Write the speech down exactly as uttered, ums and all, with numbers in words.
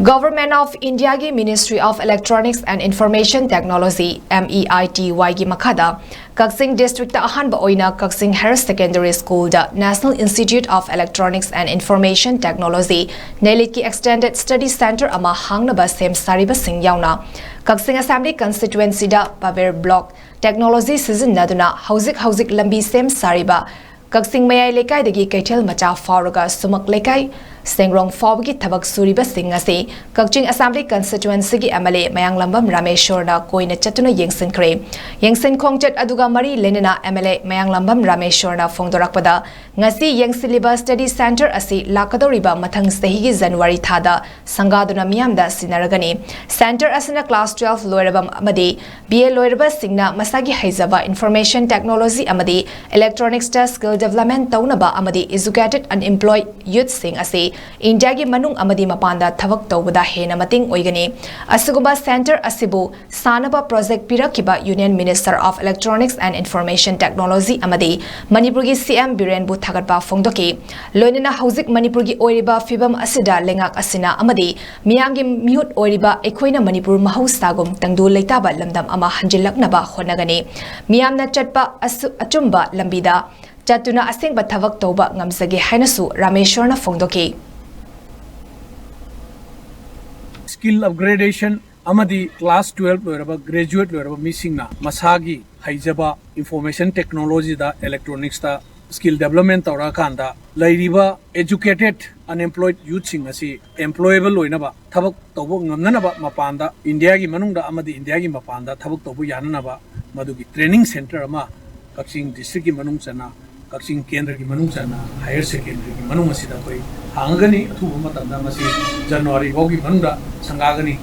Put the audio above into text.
Government of India ꯒꯤ Ministry of Electronics and Information Technology, M E I T Y ꯒꯤ ꯃꯈꯥꯗ ꯀꯛꯆꯤꯡ district ꯇ ꯑꯍꯥꯟꯕ ꯑꯣꯏꯅ ꯀꯛꯆꯤꯡ Higher Secondary School the National Institute of Electronics and Information Technology, ꯅꯦꯂꯤꯠ ꯀꯤ Extended Study Centre ꯑꯃ ꯍꯥꯡꯅꯕ ꯁꯦꯝ ꯁꯥꯔꯤꯕꯁꯤꯡ ꯌꯥꯎꯅ ꯀꯛꯆꯤꯡ Assembly Constituency ꯗ Power Block technology ꯁꯤꯖꯤꯟꯅꯗꯨꯅ ꯍꯧꯖꯤꯛ ꯍꯧꯖꯤꯛ ꯂꯝꯕꯤ ꯁꯦꯝ ꯁꯥꯔꯤꯕ ꯀꯛꯆꯤꯡ ꯃꯌꯥꯏ ꯂꯩꯀꯥꯏꯗꯒꯤ ꯀꯩꯊꯦꯜ ꯃꯆꯥ ꯐꯥꯎꯔꯒ ꯁꯨꯃꯛ ꯂꯩꯀꯥꯏ, ꯁꯦꯡꯔꯣꯡ ꯐꯥꯎꯕꯒꯤ ꯊꯕꯛ ꯁꯨꯔꯤꯕꯁꯤꯡ ꯑꯁꯤ ꯀꯛꯆꯤꯡ Assembly Constituency ꯒꯤ M L A ꯃꯌꯥꯡꯂꯝꯕꯝ ꯔꯥꯃꯦꯁꯣꯔꯅ ꯀꯣꯏꯅ ꯆꯠꯇꯨꯅ ꯌꯦꯡꯁꯤꯟꯈ꯭ꯔꯦ꯫ ꯌꯦꯡꯁꯤꯟ ꯈꯣꯡꯆꯠ ꯑꯗꯨꯒ ꯃꯔꯤ ꯂꯩꯅꯅ M L A ꯃꯌꯥꯡꯂꯝꯕꯝ ꯔꯥꯃꯦꯁꯣꯔꯅ ꯐꯣꯡꯗꯣꯔꯛꯄꯗ, ꯉꯁꯤ ꯌꯦꯡꯁꯤꯜꯂꯤꯕ study centre ꯑꯁꯤ ꯂꯥꯛꯀꯗꯧꯔꯤꯕ ꯃꯊꯪ ꯆꯍꯤꯒꯤ January ꯊꯥꯗ ꯁꯪꯒꯥꯗꯨꯅ ꯃꯤꯌꯥꯝꯗ ꯁꯤꯟꯅꯔꯒꯅꯤ꯫ Centre ꯑꯁꯤꯅ class twelve ꯂꯣꯏꯔꯕ ꯑꯃꯗꯤ B A ꯂꯣꯏꯔꯕꯁꯤꯡꯅ ꯃꯁꯥꯒꯤ ꯍꯩꯖꯕ Information Technology ꯑꯃꯗꯤ Electronics ꯇ skill development ꯇꯧꯅꯕ ꯑꯃꯗꯤ educated unemployed youth ꯁꯤꯡ ꯑꯁꯤ ꯏꯟꯗꯤꯌꯥꯒꯤ ꯃꯅꯨꯡ ꯑꯃꯗꯤ ꯃꯄꯥꯟꯗ ꯊꯕꯛ ꯇꯧꯕꯗ ꯍꯦꯟꯅ ꯃꯇꯦꯡ ꯑꯣꯏꯒꯅꯤ꯫ ꯑꯁꯤꯒꯨꯝꯕ centre ꯑꯁꯤꯕꯨ ꯁꯥꯅꯕ project ꯄꯤꯔꯛꯈꯤꯕ Union Minister of Electronics and Information Technology ꯑꯃꯗꯤ ꯃꯅꯤꯄꯨꯔꯒꯤ C M ꯕꯤꯔꯦꯟꯕꯨ ꯊꯥꯒꯠꯄ ꯐꯣꯡꯗꯣꯛꯈꯤ꯫ ꯂꯣꯏꯅꯅ ꯍꯧꯖꯤꯛ ꯃꯅꯤꯄꯨꯔꯒꯤ ꯑꯣꯏꯔꯤꯕ ꯐꯤꯕꯝ ꯑꯁꯤꯗ ꯂꯩꯉꯥꯛ ꯑꯁꯤꯅ ꯑꯃꯗꯤ ꯃꯤꯌꯥꯝꯒꯤ ꯃꯤꯍꯨꯠ ꯑꯣꯏꯔꯤꯕ ꯑꯩꯈꯣꯏꯅ ꯃꯅꯤꯄꯨꯔ ꯃꯍꯧꯁꯥꯒꯨꯝ ꯇꯪꯗꯨ ꯂꯩꯇꯥꯕ ꯂꯝꯗꯝ ꯑꯃ ꯍꯟꯖꯤꯜꯂꯛꯅꯕ ꯍꯣꯠꯅꯒꯅꯤ꯫ ꯃꯤꯌꯥꯝꯅ ꯆꯠꯄ ꯑꯁꯨ-, ꯑꯆꯨꯝꯕ ꯂꯝꯕꯤꯗ ꯆꯠꯇꯨꯅ ꯑꯁꯦꯡꯕ ꯊꯕꯛ ꯇꯧꯕ ꯉꯝꯖꯒꯦ ꯍꯥꯏꯅꯁꯨ ꯔꯥꯃꯦꯁꯣꯔꯅ ꯐꯣꯡꯗꯣꯛꯈꯤ꯫ Skill upgradation ꯑꯃꯗꯤ class twelve ꯂꯣꯏꯔꯕ, graduate ꯂꯣꯏꯔꯕ ꯃꯤꯁꯤꯡꯅ ꯃꯁꯥꯒꯤ ꯍꯩꯖꯕ Information Technology ꯗ, Electronics ꯇ skill development ꯇꯧꯔꯛꯑꯀꯥꯟꯗ ꯂꯩꯔꯤꯕ educated unemployed youth ꯁꯤꯡ ꯑꯁꯤ employable ꯑꯣꯏꯅꯕ, ꯊꯕꯛ ꯇꯧꯕ ꯉꯝꯅꯅꯕ, ꯃꯄꯥꯟꯗ, ꯏꯟꯗꯤꯌꯥꯒꯤ ꯃꯅꯨꯡꯗ ꯑꯃꯗꯤ ꯏꯟꯗꯤꯌꯥꯒꯤ ꯃꯄꯥꯟꯗ ꯊꯕꯛ ꯇꯧꯕ ꯌꯥꯅꯅꯕ ꯃꯗꯨꯒꯤ training centre ꯑꯃ ꯀꯛꯆꯤꯡ district ꯀꯤ ꯃꯅꯨꯡ ꯆꯟꯅ, ꯀꯛꯆꯤꯡ ꯀꯦꯟꯗ꯭ꯔꯒꯤ ꯃꯅꯨꯡ ꯆꯟꯅ higher secondary ꯒꯤ ꯃꯅꯨꯡ ꯑꯁꯤꯗ ꯑꯩꯈꯣꯏ ꯍꯥꯡꯒꯅꯤ꯫ ꯑꯊꯨꯕ ꯃꯇꯝꯗ ꯃꯁꯤ January ꯐꯥꯎꯒꯤ ꯃꯅꯨꯡꯗ ꯁꯪꯒꯥꯒꯅꯤ꯫